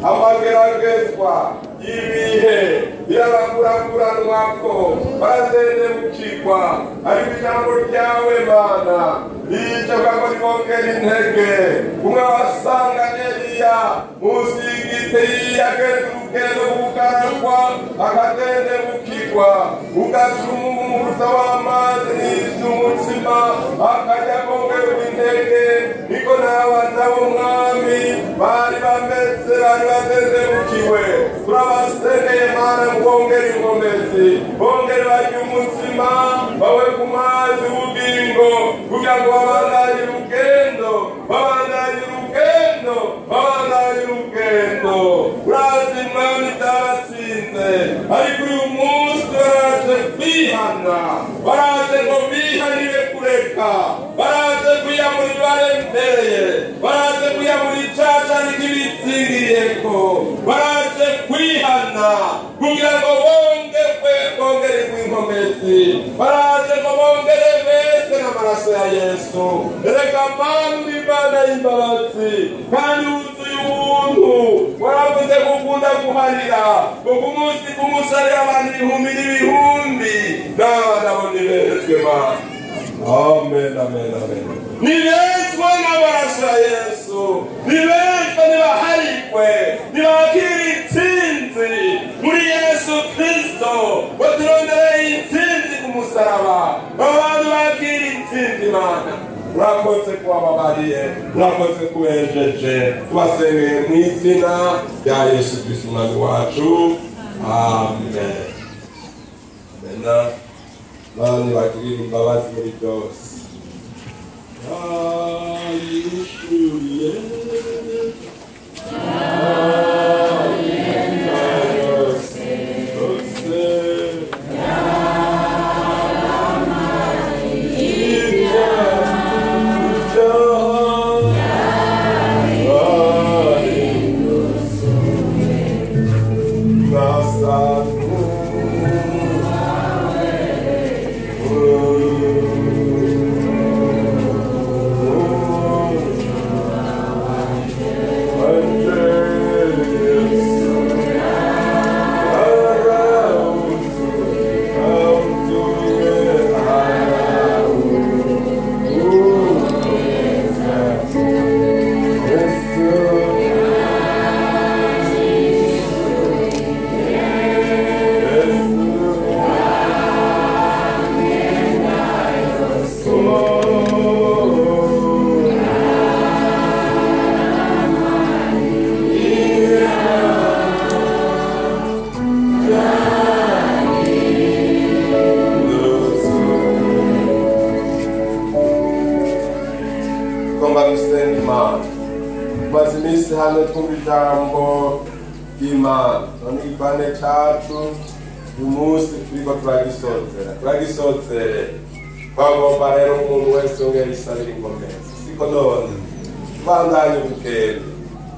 amageragezwa ibihe birabakurakuranwako, baradendebukirwa, ariko ijambo ryawe Mana rica ko ribongera intege. Umwe wasanga Eliya munsi y'igiti agenda urugendo rw'ubugaragwa akadendebukirwa, ugacuma umuhuza w'amazi n'ivy'umutsima akajya kongerwa intege. Niko n'abana b'umwami bari bameze, bari badendebukiwe. Turabasengeye Mana ngo bongere inkomezi, bongere barye umutsima, bawe ku mazi y'ubugingo, kugira ngo babandanye urugendo, babandanye urugendo, babandanye urugendo. Urazi Mwami byabatsinze, ariko uyu munsi baraje kwihana, baraje ngo bihanire kureka, baraje Yesu. Reka Mana uri Imana y'imbabazi kandi wuzuye ubuntu, waravuze gukunda guharira ngo ku munsi k'umusarira abantu ibihumbi n'ibihumbi n'abana bo nibezwe Mana. Amen, amen, amen. Nibezwe n'amaraso ya Yesu, nibezwe, nibaharikwe, nibakire intsinzi muri Yesu Kristo waturondereye intsinzi ku musaraba. Abantu bakira intsinzi Mana, urakoze kubababariye, urakoze kubejeje, tubasengeye mu izina rya Yesu Kristo umwami wacu. Amen. Amen. Mana bagirire imbabazi muri byose. Yishuye hano twumva ijambo ry'Imana. None igipande cacu uyu munsi turiko turagisozera twagomba rero umuntu wese yongera isabira ingomezi, siko none tubandanye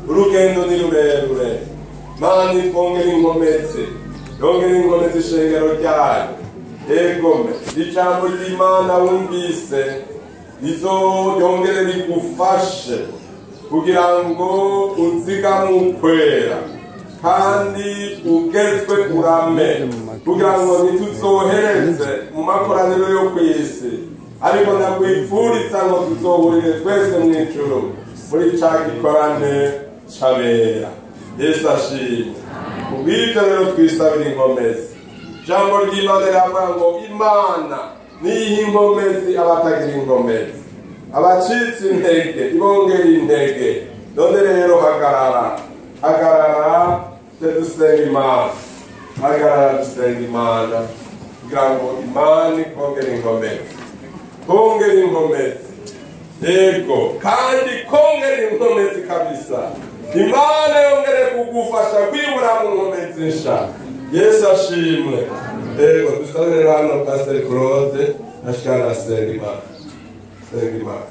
urugendo ni rurerure. Mana ikongera inkomezi, yongera inkomezi ishengero ryayo. Egome ijambo ry'Imana wumvise rizo yongere rigufashe kugira ngo uzigame ukwera kandi ugezwe urame, kugira ngo ntituzohereze mu makoraniro yo ku isi, ariko ndakwifuriza ngo tuzohurire twese mu ijuru muri ca gikorane c'abera. Yesu ashimwe. Kubw'ivyo rero twisabira inkomezi. Ijambo ry'Imana riravuga ngo Imana niyiha inkomezi abatagira inkomezi, abacitse intege ibongera intege. None rero hagarara, hagarara dusenga Imana, hagarara dusenga Imana kugira ngo Imana ikongere inkomezi, kongera inkomezi, yego, kandi kongera inkomezi kabisa. Imana yongere kugufasha kwibura mu nkomezi nsha. Yesu ashimwe. Yego, dusabe rero hano Pastor Claude ashikana asenga Imana. Senga Imana.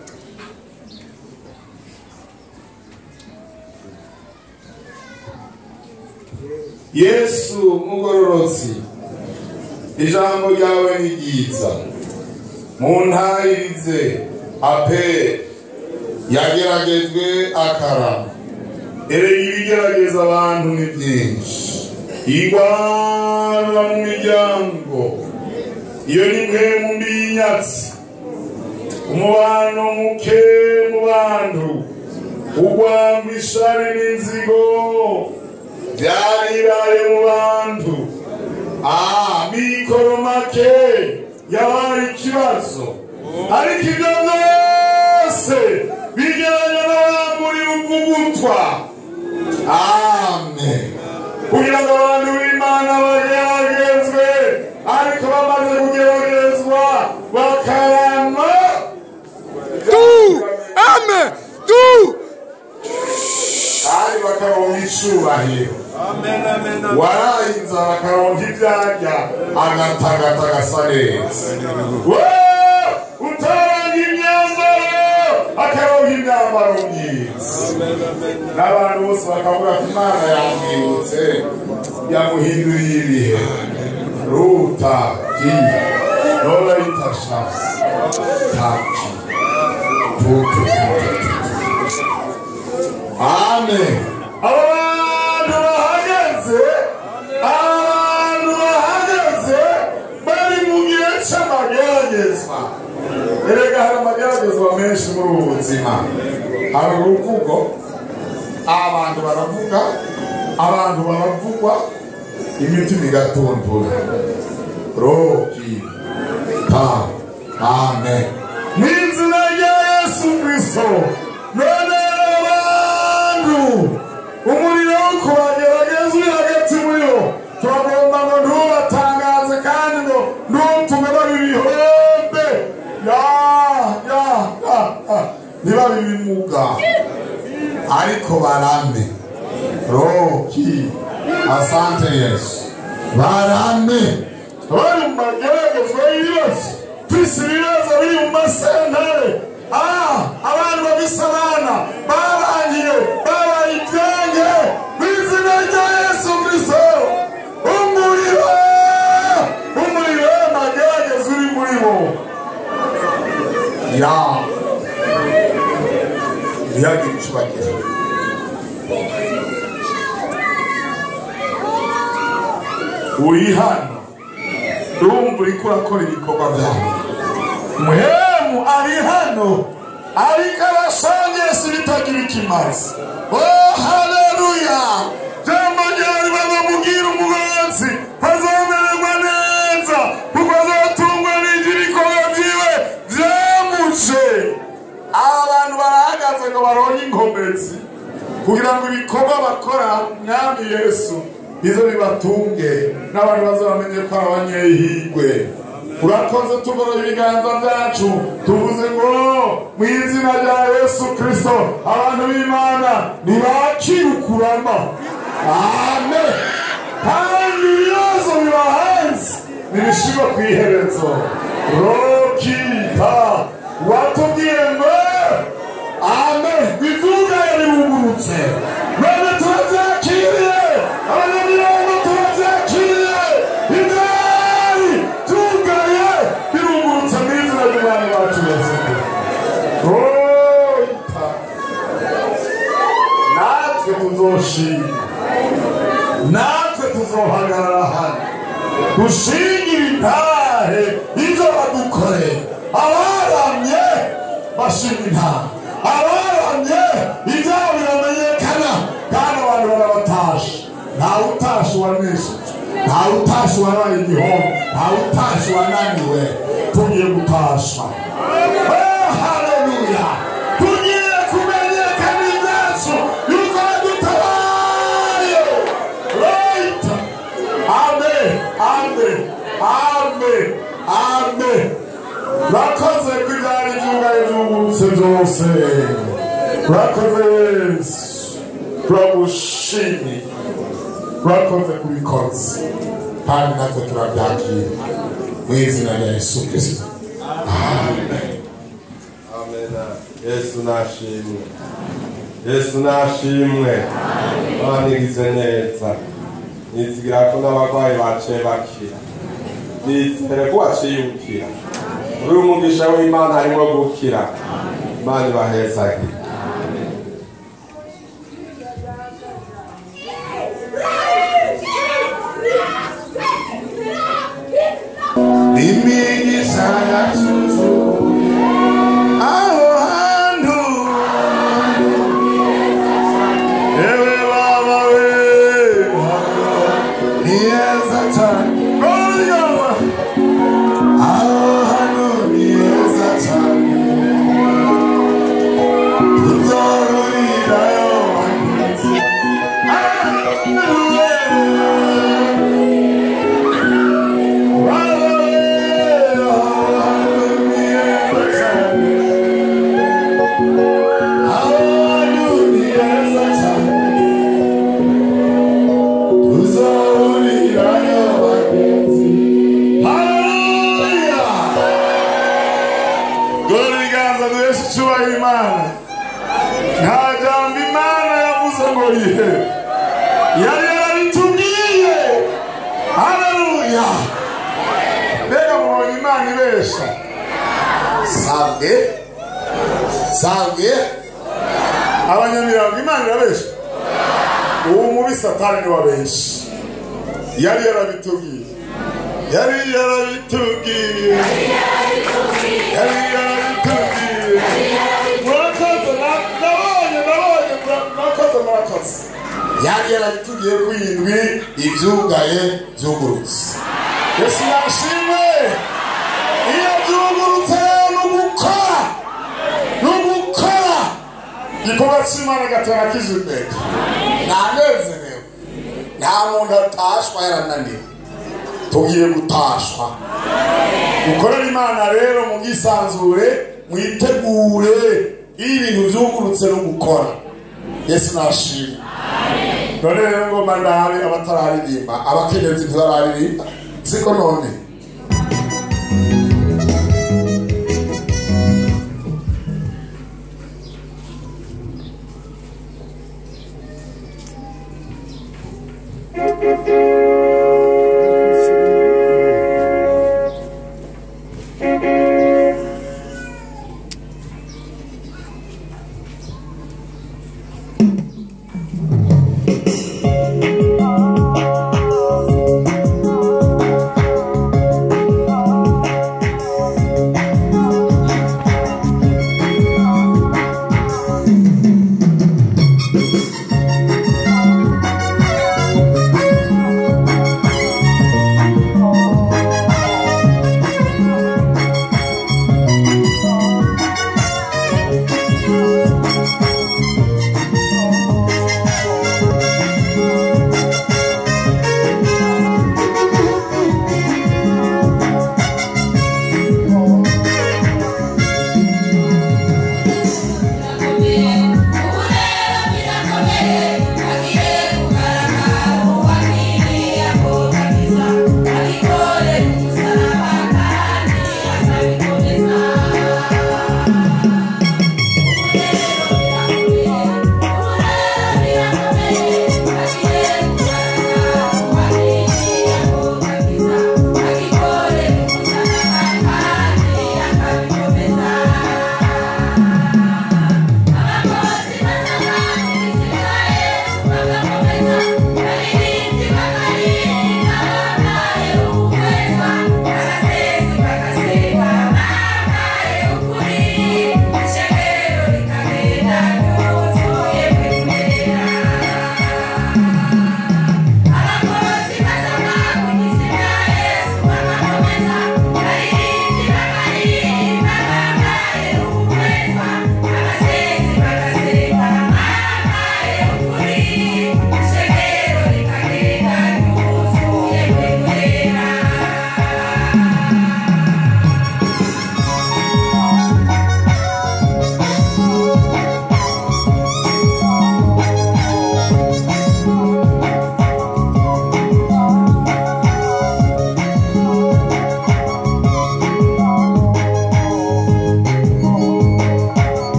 Yesu mugororotsi, ijambo ryawe ni ryiza, muntahirize ape yageragejwe akarama. Erega ibigerageza abantu ni byinshi, igwana mu miryango iyo ni mpemu mbi y'inyatsi, umubano muke mu bantu, ugwangwa ishari n'inzigo byariraye mu bantu, mikoro make yabaye ikibazo, ariko ibyo byose bigeranya n'abamburiye ugutwa. Amen. Kugira ngo abantu b'Imana bageragezwe, ariko bamaze kugeragezwa bakarama. Tu amen tu kandi bakaronka icubahiro. Waraye inzara akaronka ivyarya, agatagata agasa neza. Utaranga imyambaro akaronka imyambaro myiza. N'abantu bose bakavuga ati Imana yamwibutse, yamuhinduriye ibihe. Ruta ki nola itasha taki. Tu tu tu. Amen. Abantu bahagaze, abantu bahagaze bari mu gihe cy'amageragezwa. Erega hari amageragezwa menshi muri ubu buzima. Hari uruvugo, abantu baravuga, abantu baravugwa, imitima igatundura. Roki ta amen. Mw'izina rya Yesu Kristo, none abantu umuriro wo kubagerageza uri hagati muri bo, turagomba ngo ntubatangaze kandi ngo ntutume baba ibihombe, ya ya ya ntibabe ibimuga, ariko barame. Roki asante Yesu, barame. Bari mu mageragezwa y'ibibazo, twise ibibazo biri mu masentare. Abantu bafise abana barangiye, babaye ibyenge. Mu izina rya Yesu Kristo, umuriro, umuriro w'amageragezwa uri muri bo, ya ntihagire icyo bagira. Uri hano urumva uriko urakora ibikorwa byawe. Muhemu ari hano ariko arasongesha ibitagira ikimazi. Oh haleluya! Jambo ryari bazamubwira umugozi azomererwa neza, kuko azotungwa n'iby'ibikorwa byiwe byamuje. Aba bantu barahagaze ngo baronke inkomezi kugira ngo ibikorwa bakora Mwami Yesu bize bibatunge, n'abantu bazabamenye ko ari abanyehigwe. Urakoze, tugoroye ibiganza byacu tuvuze ngo mu izina rya Yesu Kristo abantu b'Imana ntibakire ukurama. Amen. Kandi ibibazo bibahanze ntibishirwe ku iherezo. Rokita watubwiye ngo amen, bivuga yabihugurutse. None turabyakiriye, abanyamirongo turabyakiriye, ibyari byugaye birungurutse mu izina ry'Umwami wacu Yesu Kristo. Natwe tuzoshima, natwe tuzohagarara hano dushingire intahe ibyo badukoreye. Abaramye bashima intahe, abaramye ibyabo biramenyekana, kandi abantu barabatasha. Ntawe utasha uwanesheje, ntawe utasha uwabaye igihombo, ntawe utasha uwananiwe. Tugiye gutasha. Oh haleluya! Tugiye kumenyekana ibyacu yuko badutabaye. Right. Amen, amen, amen, amen. Urakoze ko ibyari byugaye byungurutse byose. Urakoze Yesu, turagushimiye, urakoze kubikoze, kandi natwe turabyakira mu izina rya Yesu Kristo. Amen. Amen. Yesu nashimwe, Yesu nashimwe. Imana igize neza. Nizigira ko n'abarwayi baciye bakira, nizere ko waciye ukira. Muri uyu mugisha w'Imana harimo gukira. Imana ibahezagire. Imigisha yacuzuye aho hantu, ewe baba we, ni heza cyane. Aho hantu ni heza cyane, tuzahurirayo bagenzi. Nta jambo Imana yavuze ngo rihe, yari yarabitubwiye. Haleluya! Mbega mubonye Imana ibesha? Sabwe Sabwe Abanyamirango Imana irabesha. Uwo mubi Satani ni wabenshi. Yari yarabitubwiye. Yari yarabitubwiye. Yari yarabitubwiye. Murakoze nabonye murakoze murakoze. Yari yarabitubwiye ko indwi ivyugaye vyugurutse. Yesu yashimwe. Iyo vyugurutse n'ugukora. N'ugukora. Igikorwa c'Imana gatera kije imbere. Nanezerewe. Nta muntu atashwa yarananiwe. Tugiye gutashwa. Mukorere Imana rero mugisanzure, mwitegure iyo ibintu vyugurutse no gukora. Yesu nashimwe. None rero ngomba ndabe abatararirimba, abakenyezi ntibararirimba, siko none.